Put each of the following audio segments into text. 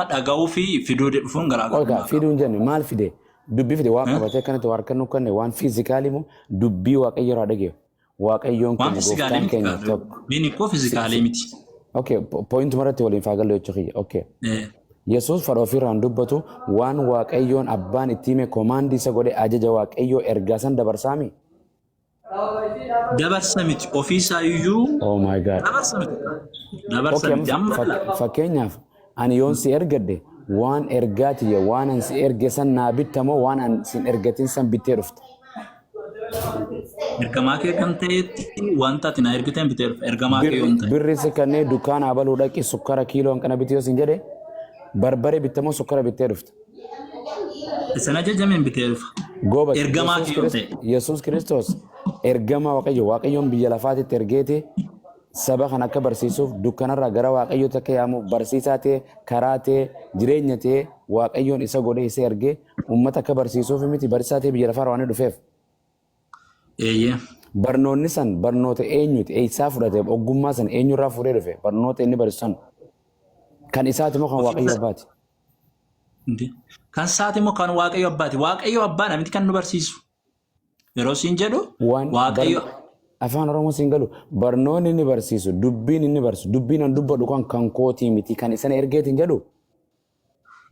Dhaga'uu fi fiduu dhufuun Oga garaagarummaa qaba. fiduun jenne maal fide? Dubbii fide waan Eh? qabatee akkanatti waa harka nu kenne waan fiizikaalii moo dubbii Waaqayyo irraa dhagaye? Waaqayyoon Waan keenya fiizikaalii gooftaan miti keenya kaa. tokko. Dubbiin ikkoo Si, fiizikaalii si. miti. Okay, pointuma irratti waliin faagallu jechuu kiyya. Okay. Eh, Yesuus fadha ofiirraan dubbatu waan Waaqayyoon abbaan itti hime komaandii isa godhe ajaja Waaqayyoo ergaa san dabarsaami? Dabarsa miti ofiisaa iyyuu Oh my God. dabarsa miti. Dabarsa Okay, miti amma amma la. fakkeenyaaf ani yoon si ergadhe waan ergaa tiyya waan an si erge san naa bitta moo waan an sin ergatin san bittee dhufta? Ergamaa kee kan ta'etti wanta ati na ergiteen bitee dhufa. Ergamaa kee Birri yoon ta'e. birri si kannee dukkaana abaluu dhaqi sukkara kiiloo hanqana biti yoo sin jedhe barbaree bitta moo sukkara bittee dhufta? Isin ajajameen bitee dhufa. Goobas Ergamaa Yesuus kee yoon Kiristo ta'e. Yesuus Kiristoos ergamaa Waaqayyo Waaqayyoon biyya lafaatitti ergeeti saba kan akka barsiisuuf dukkanarraa gara Waaqayyootti akka yaamuuf barsiisaa ta'e karaa ta'e jireenya ta'e Waaqayyoon isa godhee isa ergee uummata akka barsiisuuf miti barsiisaa ta'e biyya lafaarra waan inni dhufeef. Eeyyee. Barnoonni san barnoota eenyuti? Eessaa fudhate? Ogummaa san eenyurraa fuudhee dhufe? Barnoota inni barsiisu san kan isaati moo kan Waaqayyo Ofiisa abbaati? Ndi. Kan isaati immoo kan Waaqayyo abbaati. Waaqayyo abbaa miti kan nu barsiisu. Yeroo siin jedhu Waan bar Waaqayyo afaan Oromoo siin galu barnoonni inni barsiisu dubbiin inni barsiisu dubbiin an dubbadhu kan kan kootii miti kan isana ergeetiin jedhu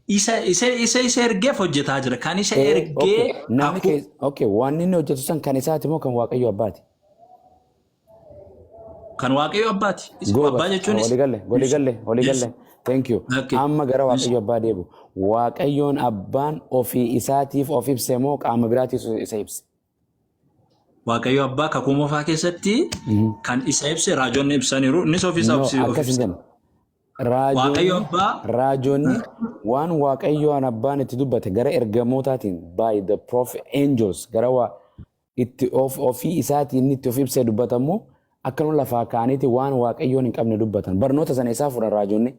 isa ergeef hojjetaa jira. Kan isa ee okay ergee namni kakuu kee okay waan inni hojjetu san kan isaati moo kan Waaqayyo abbaati? Kan Waaqayyo abbaati. Isa abbaa Goobas jechuunis waligalle waligalle yes. waligalle thank you Okay. amma gara Yes. Waaqayyo abbaa deebu Waaqayyoon abbaan ofii isaatiif of ibse moo qaama biraatiif isa ibse? Waaqayyo abbaa kakuu moofaa keessatti kan isa ibse raajonni ibsaniiru. Innis ofiisaa No, of akkas hin ibse. jenne. Waaqayyo Raajonni abbaa raajonni waan Waaqayyoon abbaan itti dubbate gara ergamootaatiin by the prophet angels gara waa itti of ofii isaatii inni itti of ibsee dubbatamu akkanuma lafaa ka'aniiti waan Waaqayyoon hin qabne dubbatan. Barnoota sana isaa fudhan raajonni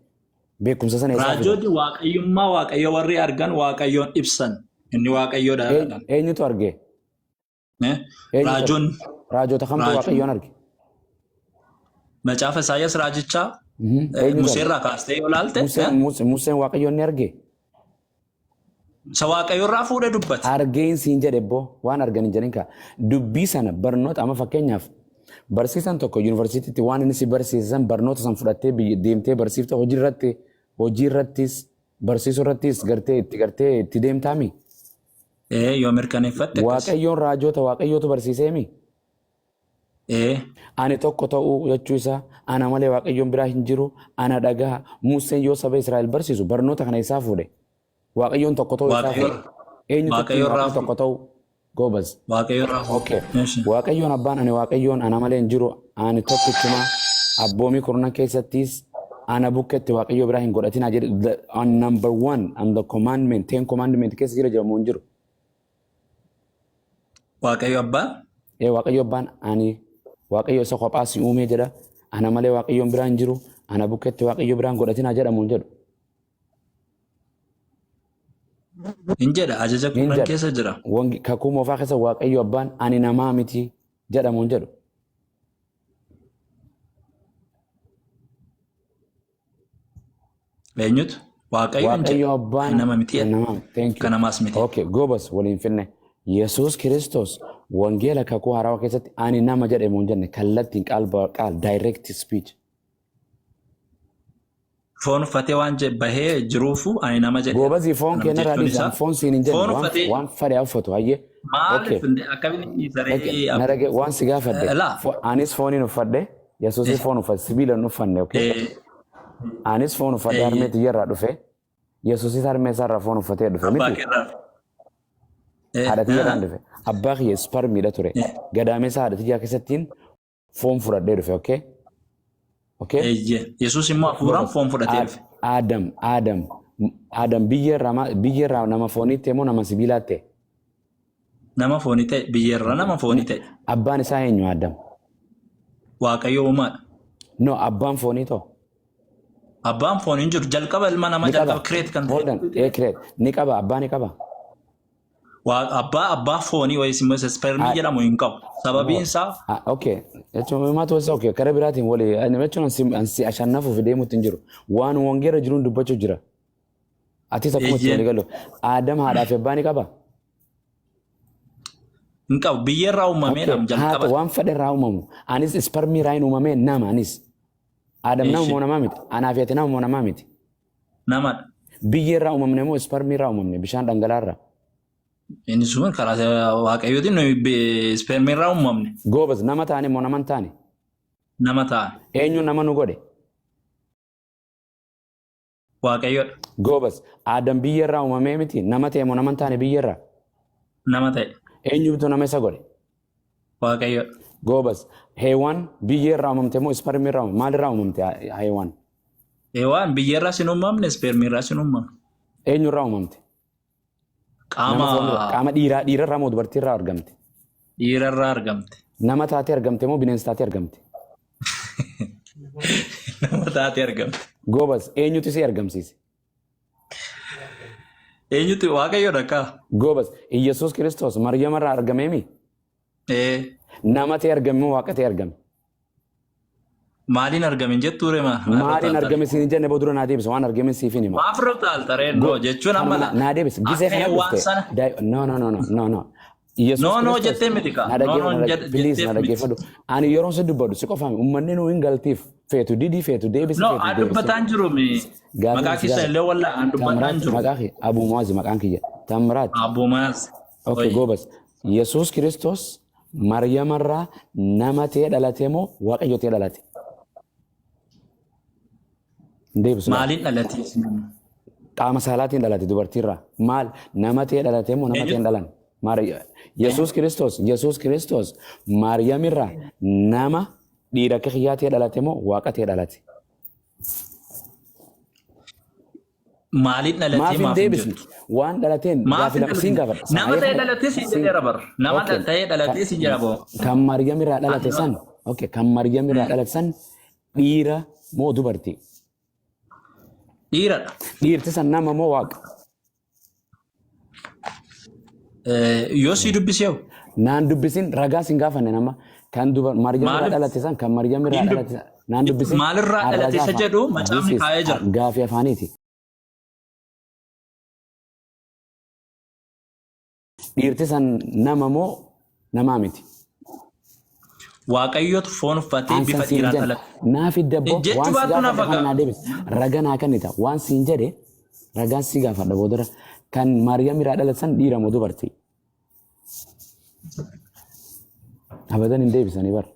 beekumsa sana isaa fidan. Raajonni waaqayyummaa Waaqayyo warri argan Waaqayyoon ibsan. Inni Waaqayyoodha jedhan. Eenyutu arge? Eh? Eenyutu arge? Raajonni Raajota kamtu raajonni Waaqayyoon arge? macaafa Isaayyaas raajichaa Eenyutu arge? Museerraa kaastee yoo ilaalte Museen Waaqayyoon ni arge? Isa Waaqayyo irraa fuudhee dubbate. Argeen siin jedhe boo waan argan hin jedhin kaa. Dubbii sana barnoota amma fakkeenyaaf barsiisaan tokko yuunivarsiitiitti waan inni si barsiise san barnoota san fudhattee biyya deemtee barsiifta hojii irratti hojii irrattis barsiisuu irrattis gartee itti gartee itti deemtaami. Ee yoo mirkaneeffatte akkas. Waaqayyoon raajoota Waaqayyootu barsiiseemi. Ee. Ani tokko ta'uu jechuu isaa ana malee Waaqayyoon biraa hin jiru ana dhagaha. Museen yoo saba Israa'el barsiisu barnoota kana isaa fuudhe. Waaqayyoon tokko ta'uu isaa Waaqayyo fuudhe. Eenyutu itti Waaqayyo hime irraa Waaqni tokko fuudhe. ta'uu? Goobaz. Waaqayyo irraa fuudhe. Okay. Eshi. Waaqayyoon abbaan ani Waaqayyoon ana malee hin jiru ani tokkichuma abboomii kurnan keessattis ana bukketti Waaqayyoo biraa hin godhatinaa jedhe on number one on the commandment ten commandment keessa jira jedhamu hin jiru. Waaqayyo abbaan Ee Waaqayyo abbaan ani Waaqayyo isa kophaa si uumee jedha ana malee Waaqayyoon biraa hin jiru ana bukketti Waaqayyo biraa hin godhatinaa jedhamu hin jedhu. Hin jedha ajaja Hin kurnan jedha. keessa jira. Wangi kakuu moofaa keessa Waaqayyo abbaan ani namaa miti jedhamu hin jedhu. Eenyutu? Waaqayyo hin Waaqayyo jedha. abbaan Ani nama miti jedha. nama thank you. Akka namaas miti. Okay, goobas waliin finne. Yesuus Kiristoos wangeela kakuu haarawaa keessatti ani nama jedhamu hin jenne kallattiin qaal qaal direct speech. Foon uffatee waan bahee jiruufu ani nama jedheera. Goobazii foon Nama keenyarraa jechuun dhiisi isaa an foon siin hin jenne foon waan uffatee waan fadhe haa uffatu hayyee. Okay. maaliif akkamiin dhiisaree Dhage na dhage waan si gaafadhe laa Anis fooniin uffadhe Yesuusis foon uffate sibiila hin uffanne okay. Anis foon uffadhe harmee tiyyarraa dhufe Yesuusis harmee isaarraa foon uffatee dhufe abbaa miti keerraa haadha tiyyarraan dhufe abbaa kiyya isparmiidha ture gadaamessa haadha tiyyaa keessattiin foon fudhadhee dhufe okay okay Eeyyee. Yesuus immoo hafuuraan foon fudhatee dhufe. Adam Adam Adam biyya irraa nama foonii ta'e moo nama sibiilaa ta'e? Nama foonii ta'e biyyeerraa nama foonii ta'e. Abbaan isaa eenyu Adam? Waaqayyo uumaadha. No abbaan foonii ta'u. Abbaan foonii hin jiru. Jalqaba ilma namaa Ni qaba. jalqaba kireet kan Hold on. ta'e. Ee create. Ni qaba abbaa ni qaba. Abbaa foonii wayis immoo isa spermii jedhamu hin qabu. Sababiin isaa Ah, okay. Jechuun maatu wasa okay. Karaa biraatiin walii jechuun ansi ashannafuuf deemuutti hin jiru. Waan wangeera jiruun dubbachuu jira. Atis akkuma itti Eeyyee. walii galu. Aadam haadhaa fi abbaa ni qabaa? Hin qabu. Biyyeerraa uumamee Okay. nam Haa jalqaba. ta'u waan fedhe irraa uumamu. Anis isparmii irraa hin uumamee nama anis. Aadam nama Eeshi. moo namaa miti? Anaa fi ati nama moo namaa miti? Namadha. Biyyee irraa uumamne moo isparmii irraa uumamne? Bishaan dhangala'aa irraa. Inni sun karaa Waaqayyootiin nuyi ispermii irraa uumamne. Goobas nama taane moo nama hin taane? Nama ta'an. Eenyu nama nu godhe? Waaqayyoodha. Goobas Aadam biyya irraa uumamee miti nama ta'e moo nama hin taane biyya irraa? Nama ta'e. Eenyutu nama isa godhe? Waaqayyoodha. Goobas Heewwan biyya irraa uumamte moo isparmii irraa uumamte? Maal irraa uumamte Heewwan? Heewwan biyya irraa sin uumamne ispermii irraa sin uumamne. Eenyu irraa uumamte? Qaama Nama foon irraa, qaama dhiiraa dhiira irraa moo dubartii irraa argamte? Dhiira irraa argamte. Nama taatee argamte moo bineensa taatee argamte? Nama taatee argamte. Goobas eenyutu si argamsiise? Eenyutu Waaqayyoodha kaa? Goobas Iyyasuus Kiristoos Maryama irraa argameemi? Ee. Nama ta'ee argame moo waaqa ta'ee argame? Maaliin argame hin jettuu ree maa? Maaliin argame siin hin jenne boo dura naa deebisa waan argame siif hin hima. Maaf irra utaalta ree? No jechuun amma Kanuma naa deebisa. Gisee akka kana waan dhufte. sana. No no no no no no. Yesuus No no Kiristoos jettee miti kaa. na No no dhaggeeffadhu na please na jetteef miti. dhaggeeffadhu. Ani yeroon si dubbadhu si qofaami uummanni nuu hin galtiif feetu didii feetu deebisi No feetu an deebisi. dubbataan jiru mi. Gaafii Maqaa si keessan gaafadha. illee wallaa an dubbataan Tamraat jiru. maqaa kee Abuu Muwaaz maqaan kiyya. Tamraat. Abbo Maas. Okay Oyi. goobas. Yesuus Kiristoos Maryamarraa nama ta'ee dhalate moo Waaqayyo ta'ee dhalate? Hin deebisu laata? Maaliin dhalate? Qaama saalaatiin dhalate dubartiirraa. Maal nama ta'ee dhalate moo nama ta'ee hin dhalan? Yesuus Kiristoos Yesuus Kiristoos Maariyamirraa nama dhiira akka kiyyaa ta'ee dhalate moo Waaqa ta'ee dhalate? Maaliin dhalatee Maaf hin maaf hin deebisne? jettu? Waan dhalateen Maaf gaaffii hin lama siin dhalatin? gaafadha. Nama Sa'aa ta'e kana dhalatee siin siin jedheera bar. Nama okay. ta'e dhalatee siin jedha boo. Kan Maryam irraa dhalate san okay kan Maryam irraa dhalate san dhiira moo dubartii? Dhiiradha. Dhiirti san nama moo waaqa? Yoo sii dubbisee hoo? Naan dubbisin ragaa sin gaafanne nama kan dubar Maryam irraa Maaliif dhalate san kan Maryam irraa hin dhalate san naan dubbisin maalirraa an dhalate ragaa isa afaan jedhu macaafni this is kaa'ee jira. gaafii afaaniiti. Dhiirti san nama moo namaa miti? Waaqayyotu foon uffatee An san bifa siin dhiiraan jedhe dhalate. naaf hidda abboo Jechuu waan si baattu na gaafadhe kana faga. naa deebisi. Raga naa kennita waan siin jedhe ragaan si gaafadha boodara kan Maariyaam irraa dhalate san dhiira moo dubartii? Abadan hin deebisanii bara.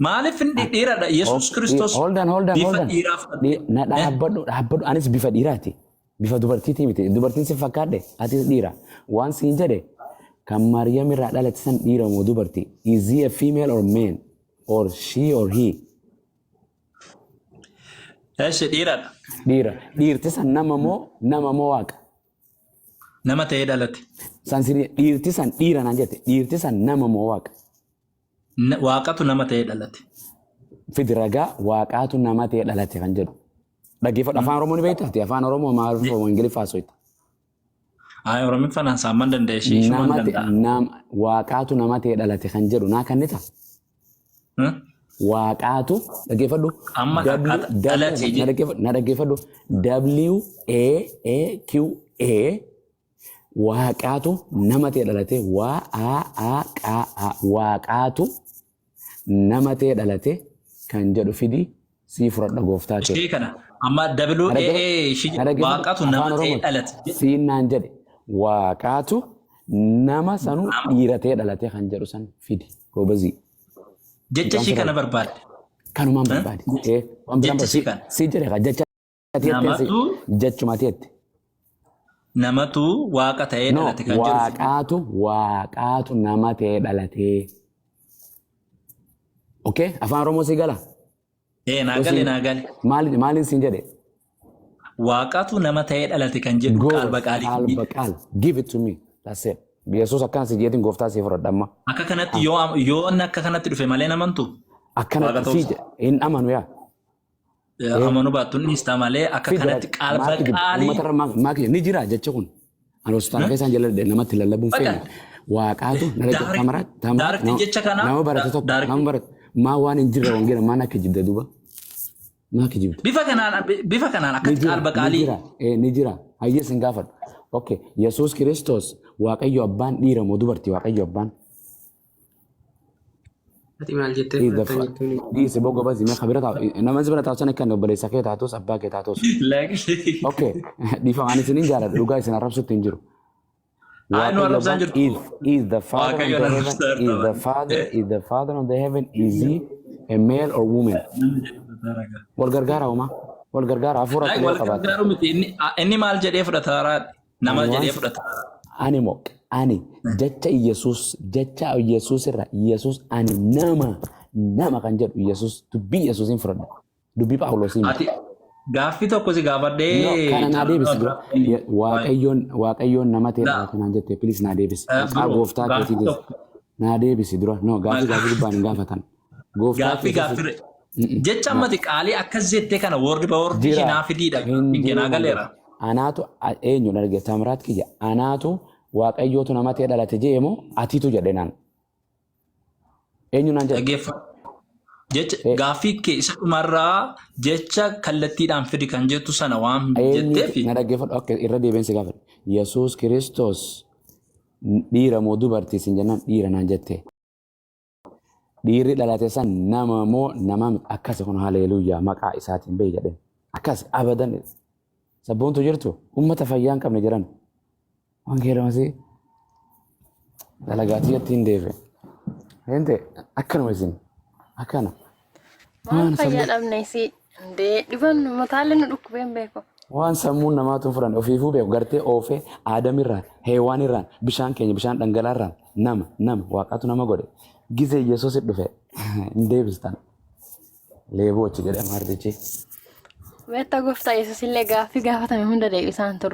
Maaliif inni dhiiradha? Yesuus Kiristoos Hold on, hold on, bifa hold on. dhiiraa fudhate. Na dhaabbadhu, dhaabbadhu. Anis bifa dhiiraati. Bifa dubartiitii miti. Dubartiin si fakkaadhe, atis dhiira. Waan siin jedhe kan Maariyaam irraa dhalate san dhiira moo dubartii? Is he a female or man? Or she or he? Eshi dhiiradha. Dhiira. Dhiirti san nama moo waaqa? Nama ta'ee dhalate. San sirrii dhiirti san dhiira naan jette. Dhiirti san nama moo waaqa? Waaqatu nama ta'ee dhalate. Fidi ragaa waaqaatu nama ta'ee dhalate kan jedhu. Dhaggeeffadhu afaan Oromoo ni beektaa? Ati afaan Oromoo maal Oromoo Ingiliffaa haasofta? Ay Oromiffaan haasa'amman danda'e ishee ishumaan Nama ta'e danda'a. nama waaqaatu nama ta'ee dhalate kan jedhu naa kennita. Hmm? Waaqaatu dhaggeeffadhu. Amma W akkaataa W dhalate na jedhe. dhaggeeffadhu na dhaggeeffadhu W A A Q A waaqaatu nama ta'e dhalate waa a a qa a waaqaatu nama ta'e dhalate kan jedhu fidi sii fudhadha gooftaa kee. Ishee kana amma W Na A A ishee na dhaggeeffadhu waaqatu nama afaan ta'ee Oromooti. dhalate. Siin naan jedhe waaqaatu nama sanuu dhiira ta'e dhalate kan jedhu san fidi goobazii. Jecha Mucaan ishee kana sirra barbaadde. kanumaan barbaade. Waan biraan Jecha ishee kana. si jedhe kaa jecha ati jetteen si Namatu jechuma ati jette. namatu waaqa ta'ee No, dhalate kan jedhu. waaqaatu nama ta'ee dhalatee. Okay, afaan Oromoo si gala? Ee naa gale naa gale. Maaliin siin jedhe? Waaqatu nama ta'ee dhalate kan jedhu Go, qaal baqaalii. qaal baqaal. Give it to me. That's it. Yesuus akkana si jeetiin gooftaa si fudhadha amma. Akka kanatti yoo inni akka kanatti dhufe malee namantu. Waaqa Akkanatti ta'uu si hin amanu yaa. Amanuu baattuun dhiista malee akka Fidra kanatti qaal maa kijibda? baqaalii. Uummatarra maa kijibda? Ni jira jecha kun. Ani hospitaala keessaan jala namatti lallabuun Bakka feene. Waaqaatu na dhagge tamara tamara Daarekti jecha kana nama barate tokko nama barate maa waan hin jirre wangeela maa na kijibda duuba maa kijibda. Bifa kanaan Ni akkatti jira qaal ni baqaalii. jira ni jira. Hayyee sin gaafadhu. Okay. Yesuus Kiristoos Waaqayyo abbaan dhiira moo dubartii Waaqayyo abbaan? Ati maal jettee Is the fudhattan jettuuni? Dhiisi boo gobazi mee kabira taa'u. Nama si bira taa'u sana kan obboleessa kee taatus abbaa kee taatus. Lakki. Okay. Dhiifama ani isinin jaaladha dhugaa isin arrabsutti hin jiru. Haa nu Waaqayyo arrabsaan abbaan jirtu. is the father on Waaqayyo the nu heaven arrabsaa is the jirta. father is the father on the heaven is he a male or woman? Wal gargaara homaa. Wal gargaara hafuura Like akka wal qabaata. gargaaru miti inni maal jedhee fudhata nama Ani waan jedhee fudhata. Ani moo ani jecha Iyesuus irra Iyesuus ani nama kan jedhu Iyesuus dubbii Iyesuusiin fudhadha. Dubbii Phaawulosii miti. Ati gaaffii tokko si No, gaafadhee kana naa deebisi dura. Waaqayyoon nama ta'e La dhalate naan jette please naa deebisi. Maqaa bro gooftaa gaaffii keetiinis tokko naa deebisi dura. No, gaaffii gaaffii gubbaan hin gaafatan. Gooftaa gaaffii keetis gaaffii jecha ammati qaalii akkas jettee kana wordi ba wordi jira naa fidiidha hin gaaffiin kee jiru naa galeera. Anaatu eenyu dhalate Tamiraat kiyya anaatu Waaqayyootu nama ta'e dhalate jee moo atiitu jedhe naan. Eenyu naan jedhe? Dhaggeeffadhu. Jecha gaaffii kee isa dhumarraa jecha kallattiidhaan fidi kan jettu sana waan Eenyutu jetteefi na dhaggeeffadhu akka irra deebiin si gaafadha. Yesuus Kiristoos dhiira moo dubartii sin jennaan dhiira naan jette. Dhiirri dhalate san nama moo nama miti akkasi kun haleeluyyaa maqaa isaatiin beeyi jedheen. Akkas abadan sabboontu jirtu ummata fayyaa hin qabne jiran. Wangeela masii dalagaatii ittiin deefe. Hente akkanuma isin akkana. Maal Waan fayyaa sammuu dhabne isii indee dhibannu mataallee nu dhukkubee hin beeku. Waan sammuun namaatu hin fudhanne ofiifuu beeku gartee oofee aadamirraan heewaanirraan bishaan keenya bishaan dhangalaarraan nama nama waaqatu nama godhe gizee yesuusi dhufe hin deebistan leeboochi jedhe amaartichi. Beektaa gooftaa Yesuus illee gaaffii gaafatame hunda deebisaan turre.